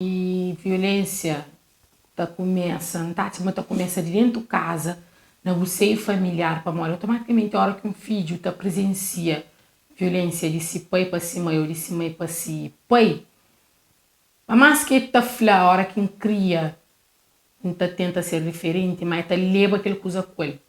E violensia ta kumesa, N ta atxa ma ta kumesa di dentu kaza, na bu seiu familiar, pamodi otomatikamenti ora ki un fidju ta prizensia violensia di si pai pa si mai o di si mai pa si pai, pa más ki el ta fla ora ki N kria N ta tenta ser diferenti, ma el ta leba kel kuza ku el.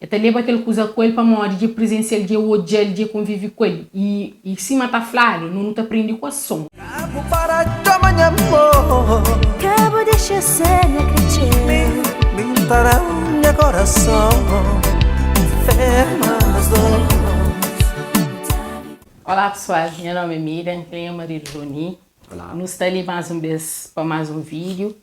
E ta leba kel kuza ku el pamodi dja e prizensia-l, dja e odja-l, dja e konvive ku el. I, i sima ta fladu, no nu ta prende ku ason. Ka bu para txoma nha amor. Ka bu dexa ser nha kretxeu. Mi, mi N ta da-u nha korason. Fé ma nos dos. Olá pessoal, nha nome é Miriam, kel nha maridu Rony. Olá. Nu sta li más un bês pa más un vídiu.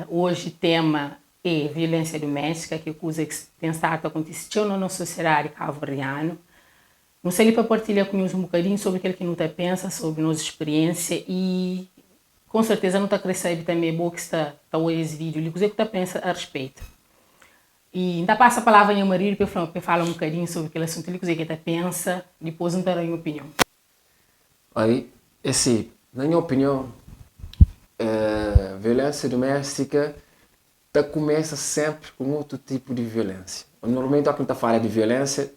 Oji tema É violénsia duméstika ki é kuza ki ten stadu ta kontise txeu na nos sosiedadi kabuverdianu. Nu sta li pa partilha ku nhos un bukadinhu sobri kel ki nu ta pensa, sobri nos spiriénsia y kon serteza nu ta kre sabe tanbe bo ki sta ta odja es vídiu li kuzê ku ta pensa a respetu. Y N ta pasa palavra nha maridu pa el fla pa el fala un bukadinhu sobri kel asuntu li kuzê ki el ta pensa, dipôs N ta da nha opinion. Ai, é si, na nha opinion, violénsia duméstika ta kumesa sénpri ku un otu tipu di violénsia. Normalmenti óki nu ta fala di violénsia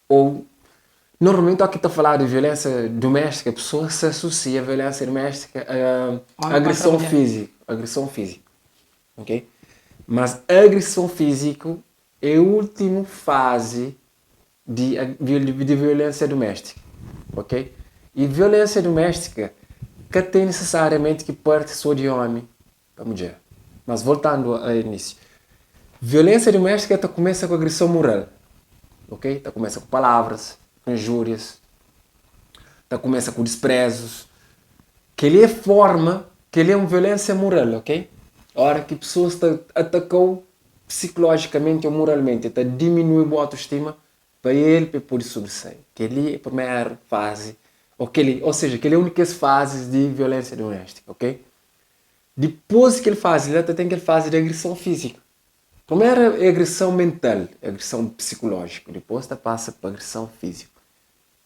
ô normalmenti óki ta faladu di violénsia duméstika pesoas ta asosia violénsia duméstika a agreson fíziku, agreson fíziku, ok? Mas agreson fíziku é últimu fazi di di violensia duméstika, ok? I violensia duméstika ka ten nisisariamenti ki parti so di omi pa mudjer. Mas voltandu a inisiu, violensia duméstika ta kumesa ku agreson mural, ok? Ta kumesa ku palavras, ku injúrias, ta kumesa ku disprezus. Kel-li é forma, kel-li é un violensia mural, ok? Ora ki pesoas ta ataka-u psikolójikamenti ô muralmenti, el ta diminui bu autostima pa el pa el pode sobrisai. Kel-li é primeru fazi, ô kel-li, ô seja, kel-li é un di kes fazis di violénsia duméstika, ok? Dipôs di kel fazi la, ta ten kel fazi di agrison fízika. Primeru é agrison mental, agrison psikolójiku, dipôs ta pasa pa agrison fíziku,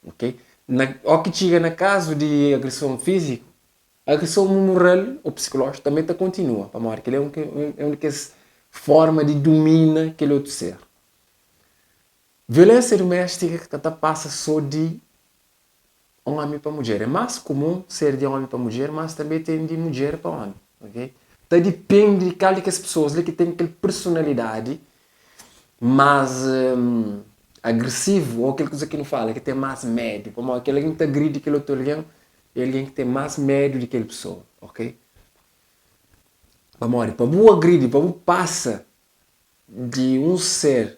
ok? Na, ó ki txiga na kazu di agrison fíziku, Agreson mural ô psikolójiku tanbê ta kontinua, pamodi kel-li é un di kes fórma di dumina kel otu ser. Violénsia duméstika ka ta pasa sô di ómi pa mudjer. É más kumun ser di ómi pa mudjer, mas tanbê ten di mudjer pa ómi, ok? Ta dipende di kal di kes pesoas li ki ten kel personalidadi más agresivu ô kel kuza ki nu fala ki ten más medu, pamodi kel algen ki ta agridi kel otu algen É algen ki ten más medu di kel pesoa, ok? Pamodi pa bu agridi, pa bu pasa di un ser,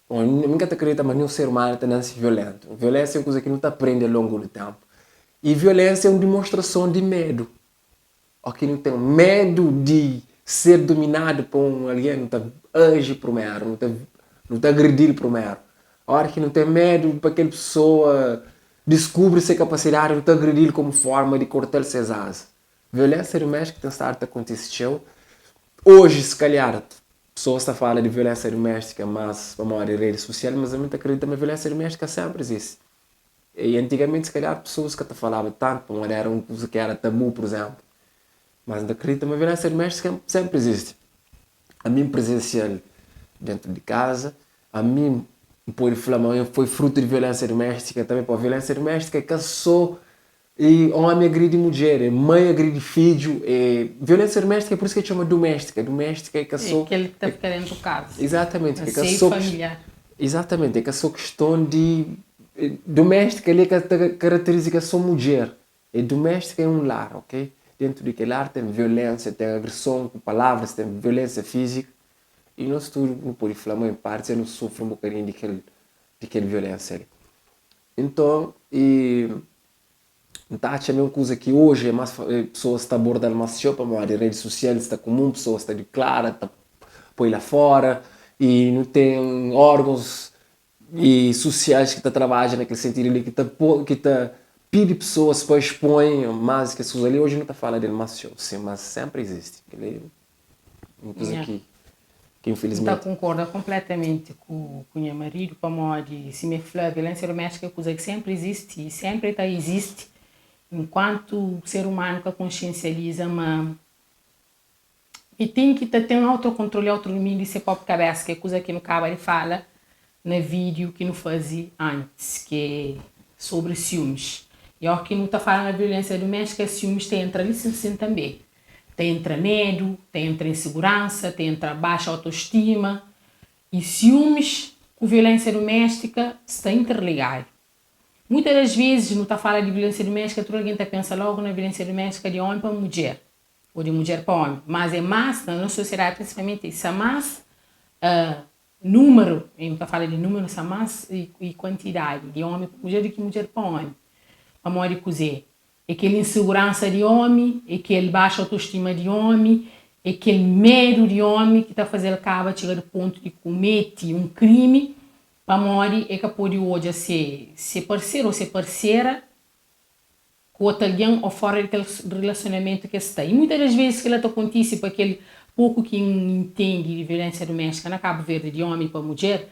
bon, mi ka ta kridita ma ninhun ser umanu ta nase violentu. Violensia é un kuza ki nu ta prende a longu di tenpu. I violensia é un dimonstrason di medu. Óki nu ten medu di ser duminadu pa un algen, nu ta aji primeru, nu ta nu ta agredi-l primeru. Óra ki nu ten medu pa kel pesoa diskubri se kapasidadi, nu ta agredi-l komu forma di korta-l ses aza. Violénsia duméstiku ten stadu ta kontise txeu. Oji, si kalhar, pesoas ta fala di violénsia duméstika más pamodi redi sosial, mas ami ta kridita ma violénsia duméstika sénpri izisti. I antigamenti si kalhar pesoas ka ta falaba tantu pamodi éra un kuza ki éra tabu, pur izénplu. Mas N ta kridita ma violénsia duméstika sénpri izisti. Ami N prezensia-l déntu di kaza, ami N pode fla ma N foi frutu di violénsia duméstika tanbê, pamodi violénsia duméstika é ka sô ómi agridi mudjer, é mai agridi fidju, é violénsia duméstika é pur isu ki el txoma duméstika, duméstika é ka sô. É kel ki ta fika déntu kaza. Izatamenti, é ka sô. Familiar. Izatamenti, é ka sô kiston di Doméstika li ka ta karateriza ka sô mudjer, é doméstika é un lar, ok? Dentu di kel lar ten violénsia, ten agreson ku palavras, ten violénsia fízika i nos tudu nu pode fla ma en parti dja nu sufri un bokadinhu di kel di kel violénsia li. Nton, i N ta atxa ma é un kuza ki oji é más pesoas ta aborda-l más txeu pamodi redi sosial sta kumun, pesoas ta diklara, ta poi la fóra i nu ten órgons i susiais ki ta trabadja na kel sentidu li ki ta po ki ta pidi pesoas pa expõe más kes kuza li oji nu ta fala del más txeu sim mas senpri izisti kel li é un kuza Nha. ki ki N ta infelizmenti. konkorda konpletamenti ku ku nha maridu pamodi sima el fla violensia doméstika é kuza ki senpri izisti i senpri ta izisti. Enkuantu ser umanu ka konsiensializa ma e ten ki ta ten autokontroli, autodominiu di se propi kabesa, ki é kuza ki nu kaba di fala na vídiu ki nu faze antis, ki é sobri siumis. I óki nu ta fala na violénsia duméstika, siumis ta entra li sin sin tanbê. Ta entra medu, ta entra inseguransa, ta entra baxa autostima. I siumis ku violénsia duméstika sta interligadu. Muitas das vezis nu ta fala di violénsia duméstika, tudu algen ta pensa lógu na violénsia duméstika di ómi pa mudjer. Ô di mudjer pa ómi, mas é más, na nos sosiedadi prinsipalmenti, sa más númeru, i nu ta fala di númeru, sa más i kuantidadi di ómi pa mudjer di ki mudjer pa ómi. Pamodi kuzê? É kel inseguransa di ómi, é kel baxa autostima di ómi, é kel medu di ómi ki ta faze-l kaba txiga di pontu di kumete un krimi pamodi e ka pode odja se se parseru ô se parsera ku otu algen ô fóra di kel rilasionamentu ki es sta. I muitas das vezis kel-la ta kontise pa kel poku ki N intendi di violénsia duméstika na Kabu Verdi di ómi pa mudjer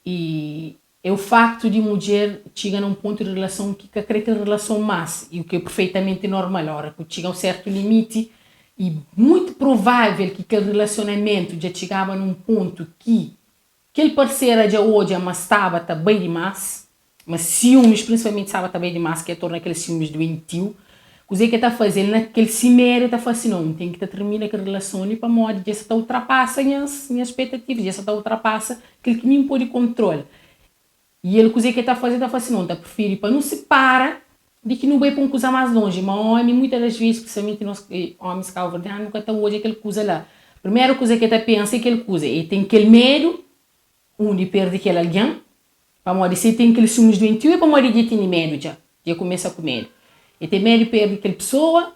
i é o faktu di mudjer txiga na un pontu di rilason ki ka kre kel rilason más i u ki é perfeitamenti normal óra ku txiga un sértu limiti i muitu provável ki kel rilasionamentu dja txigaba na un pontu ki Kel parsera dja odja ma staba ta bai dimás, ma siumis prinsipalmenti staba ta bai dimás, ki el torna kel siumis duentiu. Kuzê ki el ta faze? El na kel simeru el ta fla si, Nau, N ten ki ta tirmina kel rilason li pamodi dja sa ta ultrapasa nhas nhas spetativas, dja sa ta ultrapasa kel ki mi N pode kontrola. I el kuzê ki el ta faze? El ta fla si, Nau, N ta prifiri pa nu sipara di ki nu bai pa un kuza más lonji. Má ómi, muitas das vezis, prinsipalmenti nos ómis kabuverdianu, nu ka ta odja kel kuza la. Primeru kuza ki el ta pensa é kel kuza, el ten kel medu, un, di perde kel algen, pamodi si el ten kel siumis duentiu é pamodi dja el tene medu dja, dja el kumesa ku medu. El ten medu di perde kel pesoa,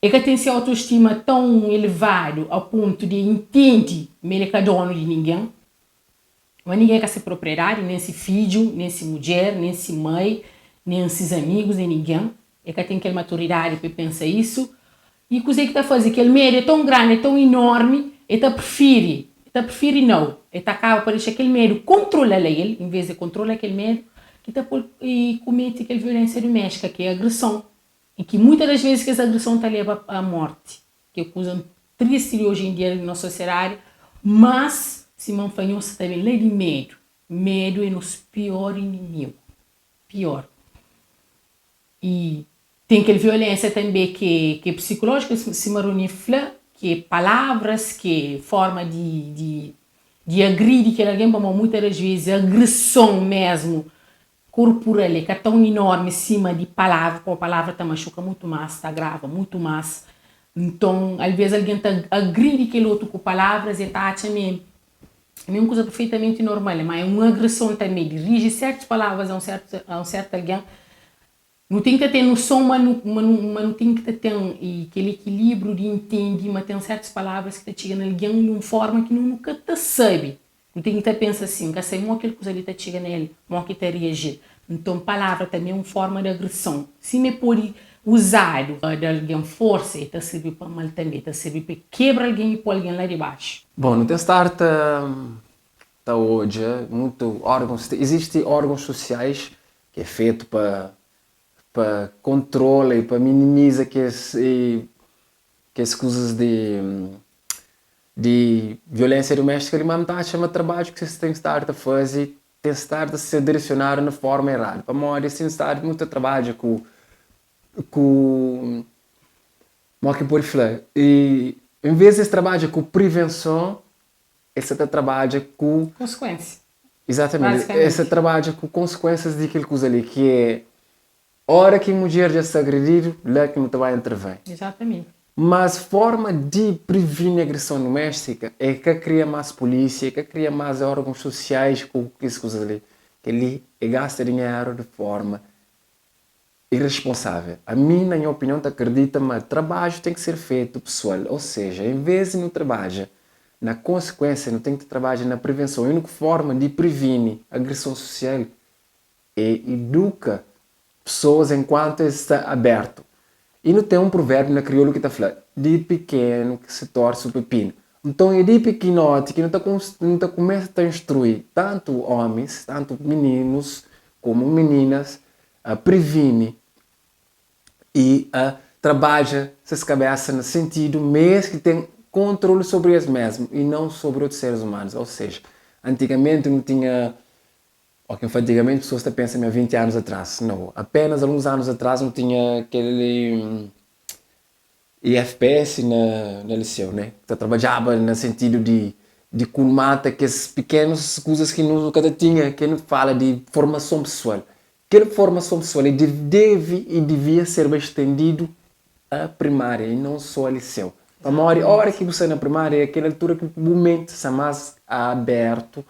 el ka ten se autostima tãu elevadu a pontu di el intende ma el é ka donu di ningen. Ma ningen ka se propriedadi, nen se fidju, nen se mudjer, nen se mai, nen ses amigus, nen ningen. E ka ten kel maturidadi pa e pensa isu. I kuzê ki ta faze kel medu é ton grandi, é ton inormi, e ta prifiri, e ta prifiri nau. E ta kaba pa dexa kel medu kontrola-l a el, envês di kontrola kel medu, ki ta pô-l kumete kel violénsia duméstika, ki é agreson. I ki muitas das vezes kes agreson ta leba a morti. Ki é kuza tristi di oji en dia di nos sosiedadi, mas sima N fla nhos ta ben la di medu. Medu é nos pior inimigu, pior. I ten kel violénsia tanbe ki é psikulójiku, sima Rony fla, ki é palavras, ki é forma di di di agridi kel algen, pamodi muitas das vezes agreson mesmu Korpural é ka tãu inormi sima di palavra, pamodi palavra ta maxuka mutu más, ta agrava mutu más. Nton, alvês algen ta agridi kel otu ku palavras, el ta atxa ma é ma é un kuza perfeitamenti normal, má é un agreson tanbê. Diriji sértus palavras a un sértu a un sértu algen, nu ten ki ta ten noson ma nu ma nu ma nu ten ki ta ten kel ekilíbriu di intende ma ten sértus palavras ki ta txiga na algen di un fórma ki nu nu ka ta sabe. Nu ten ki ta pensa si, N ka sabe mo kel kuza li ta txiga na el, mo ki ta reajil. Nton, palavra tanbe é un forma di agreson. Sima e pode uzadu pa da algen forsa, e ta sirbi pa mal tanbe. E ta sirbi pa kebra algen i po algen la di baxu. Bon, nu ten stadu ta ta odja mutu órgons, izisti órgons sosiais ki é fetu pa pa kontrola i pa minimiza kes kes kuzas di di violénsia duméstika li, má N ta atxa ma trabadju ki es ten stadu ta faze ten stadu ta ser diresionadu na forma eradu, pamodi es ten stadu mutu ta trabadja ku ku modi ki N pode fla, en vez di es trabadja ku privenson, es sa ta trabadja ku. Konsekuénsia. Izatamenti, es sa ta trabadja ku konsekuénsias di kel kuza li, ki é Ora ki mudjer dja sta agredidu, la ki nu ta ba intervém. Exatamente. Mas forma di privini agreson duméstika é ka kria más pulísia, é ka kria más órgons sosiais ku kes kuzas li. Kel-li é gasta dinheru di forma irresponsável. Ami, na nha opinion, ta akredita ma trabadju ten ki ser fetu pesoal, ou seja, en vez di nu trabadja na konsekuénsia, nu ten ki trabadja na prevenson. Úniku forma di privini agreson sosial É iduka pesoas enkuantu es sta abertu. I nu ten un pruverbiu na kriolu ki ta fla, Di pikenu ki si torse u pepinu. Nton é di pikinoti ki nu ta nu ta kumesa ta instrui tantu omis, tantu mininus komu mininas a privini. i a trabadja ses kabésa na sentidu ma es ki ten kontrolu sobri es mésmu i nau sobri otus seris umanus. Ou seja, antigamenti nu tinha, ó ki N fla antigamenti pesoas ta pensa ma é 20 anus atras, nau, apénas alguns anus atras nu tinha kel IFPS na na liseu, né, ta trabadjaba na sentidu di di kulmata kes pikenus kuzas ki nu ka ta tinha, ke nu fala di formason pesoal. Kel formason pesoal li deve i divia serba estendidu a primária i non so a liseu. Pamodi ora ki bu sta na primária é kel altura ki bu menti sta más abertu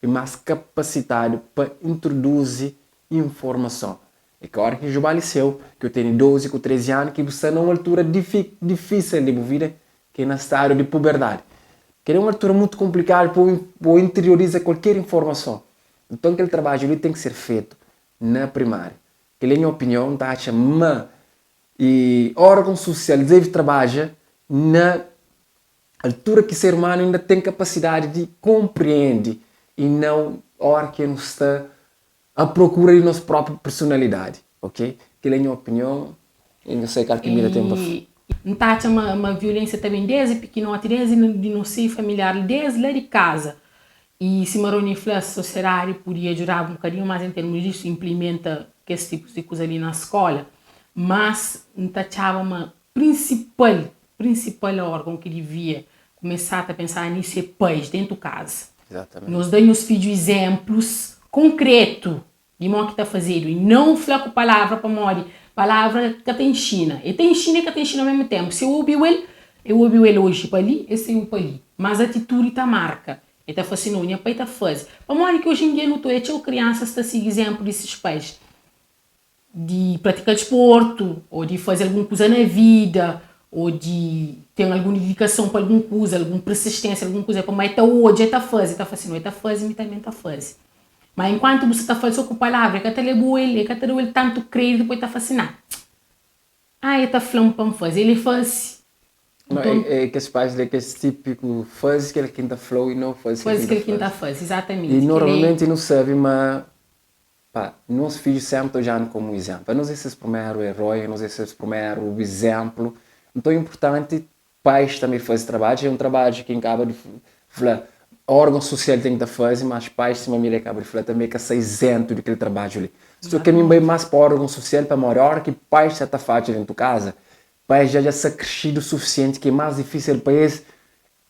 i más kapasitadu pa introduzi informason. É ka ora ki N juba liseu, ki eu tene 12 ku 13 anu, ki bu sta na un altura difísil di bu vida, ki é na stadu di puberdadi. Kel é un altura mutu konplikadu pa bu interioriza kualker informason. Nton kel trabadju li ten ki ser fetu na primária. Kel é nha opinion, N ta atxa ma órgon susial debe trabadja na altura ki ser umanu inda ten kapasidadi di konpriendi i nau ora ki nu sta a prokura di nos propi personalidadi, ok? Kel é nha opinion i N ka sai kal ki Mira ten pa fla. I N ta atxa ma ma violensia ta ben desdi pikinoti, desdi di nos seiu familiar, desdi la di kaza. I sima Rony fla, sosiedadi podia djudaba un bokadinhu más en termus disu, inplimenta kes tipus di kuza li na skola. Mas N ta atxaba ma prinsipal, prinsipal órgon ki divia kumesá ta pensá nisu é pais, dentu kaza. Nhos da nhos fidju izénplus konkretu di mo ki ta fazedu i nau fla ku palavra pamodi palavra ka ta inxina. E ta inxina e ka ta inxina ao mesmu ténpu. Si eu obiu el, eu obiu el oji pa li, e saiu pa li. Mas atitudi ta marka. E ta fla si, Nau, nha pai ta faze. Pamodi ki oji en dia nu ta odja txeu kriansas ta sigi izénplu di ses pais? Di pratika disportu, ô di faze algun kuza na vida, ô di ten algun didikason pa algun kuza, algun persisténsia, algun kuza, pamodi el ta odja, el ta faze, el ta fla si, no, el ta faze, mi tanbe N ta faze. Má enkuantu bu sta ta fla-l sô ku palavra, el ka ta leba-u el, el ka ta da-u el tantu kréditu pa el ta fla si, Ná, ah, el ta fla-m pa N faze, el é faze. Nton, é kes pais li é kes típiku faze kel ki N ta fla-u i nau faze kel ki N ta faze. Izatamenti. I normalmenti nu sabe ma Pa, nos fidjus sénpri ta odja-nu kómu izénplu. Anos é ses primeru eroi, anos é ses primeru izénplu. Nton é inportanti pais tanbê faze trabadju. É un trabadju ki N kaba di fla, órgon susial ten ki ta faze, mas pais, sima Miriam kaba di fla, tanbê ka sta izentu di kel trabadju li. Sô ki ami N bai más pa órgon susial pamodi óra ki pais sa ta fadja déntu kaza, pais dja dja sta krixdu sufisienti ki é más difísil pa es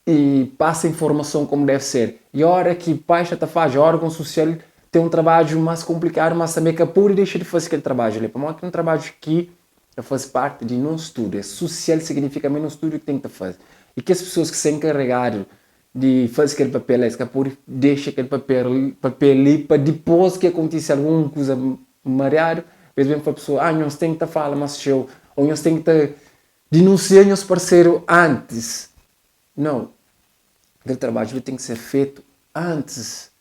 i pasa informason komu deve ser. I ora ki pais sa ta fadja, órgon susial ten un trabadju más konplikadu, mas tanbe ka pode dexa di faze kel trabadju li, pamodi ki un trabadju ki ta faze parti di nos tudu. É susial signifika ma é nos tudu ki ten ki ta faze. I kes pesoas ki sta enkaregadu di faze kel papel la, es ka pode dexa kel papel papel li pa dipôs ki akontise algun kuza mariadu, pa es ben fla pesoa, ah, nhos ten ki ta fala más txeu, ô nhos ten ki ta Dinunsia nhos parseru antis. Nau. Kel trabadju li ten ki ser fetu antis,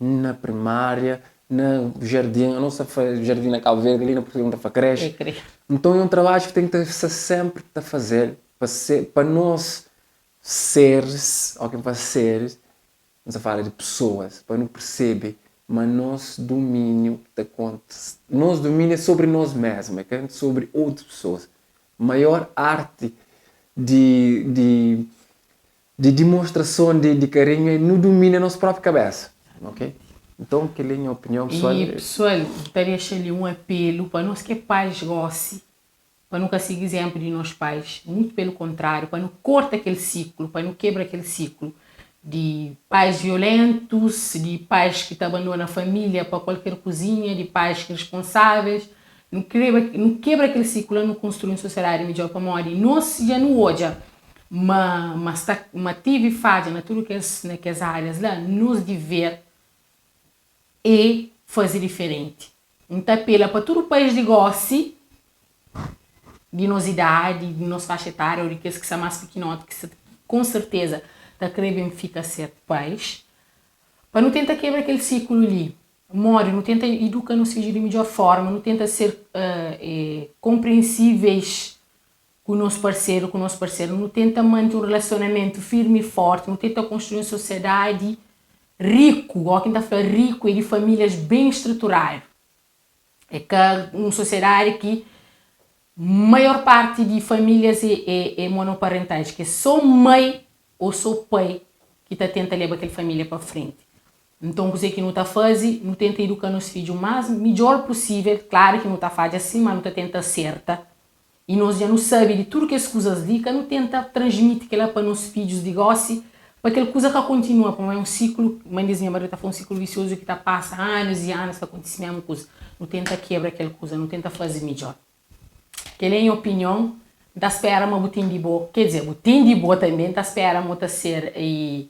na primária, na jardin, anos ta fla jardin na Kabu Verdi, li na Purtugal nu ta fla kreshi. Nton é un trabadju ki ten ki ta sta senpri ta fazel pa ser, pa nos seris, óki N fla seris, N sta fala di pesoas, pa nu persebe ma nos dumíniu ta konta, nos dumíniu é sobri nos mesmu, é ka sobri otus pesoas. Maior arti di di di dimostrason di di karinhu é nu dumina nos propi kabesa, ok? Nton kel-li é nha opinion pesoal. I pesoal, N ta dexa li un apelu pa nos ki é pais gosi, Pa nu ka sigi izénplu di nos pais, mutu pelu kontráriu, pa nu korta kel siklu, pa nu kebra kel siklu di pais violentus, di pais ki ta abandona família pa kualker kuzinha, di pais irresponsáveis. Nu kreba, nu kebra kel siklu la, nu konstrui un sosiedadi midjór pamodi nos dja nu odja ma ma sta ma tevi fadja na tudu kes na kes árias la, nos diver é faze diferenti. N ta apela pa tudu pais di gósi, di nos idadi, di nos faxa etária ô di kes ki sta más pikinoti ki sta kon serteza ta krê ben fika ser pais, pa nu tenta kebra kel siklu li. Modi? Nu tenta iduka nos fidju di midjór fórma, nu tenta ser konpriensíveis ku nos parseru, ku nos parseru, nu tenta mante un relasionamentu firmi i fórti, nu tenta konstrui un sosiadadi riku, óki N ta fla riku é di famílias ben struturadu, é ka un sosiadadi ki. Maior parti di famílias é monoparentais, ki é sô mai ô sô pai ki ta tenta leba kel família pa frenti. Nton, kuzê ki nu ta faze? Nu tenta iduka nos fidju más midjór pusível. Klaru ki nu ta fadja sin, má nu ta tenta aserta. I nos dja nu sabe di tudu kes kuzas li, ka nu tenta transmiti kel-la pa nos fidjus di gósi, pa kel kuza ka kontinua, pamodi é un siklu, mãe di nha maridu ta fla, un siklu visiozu ki ta pasa anus i anus ta kontise mésmu kuza. Nu tenta kebra kel kuza, nu tenta faze midjór. Kel-li é nha opinion, N ta spera ma bu ten di bo, ker dizer, bu ten di bo tanbê, N ta spera ma bu ta ser i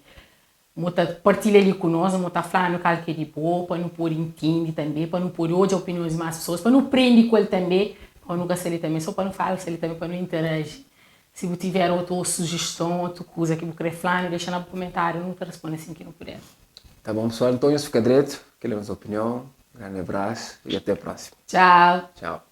Bo ta partilha li ku nos, bo ta fla-nu kal ki é di bo, pa nu pode intende tanbe, pa nu pode odja opinions di más pesoas, pa nu prende ku el tanbe, pa nu ka sta li tanbe so pa nu fala, sta li tanbe pa nu interaji. Si bu tiver otu sujeston, otu kuza ki bu kre fla-nu, dexa na bu kumentáriu, nu ta responde asin ki nu puder. Tá bom pessoal, nton nhos fika dretu, kel é nos opinion, grandi abrasu y até próxima. Tchau! Tchau.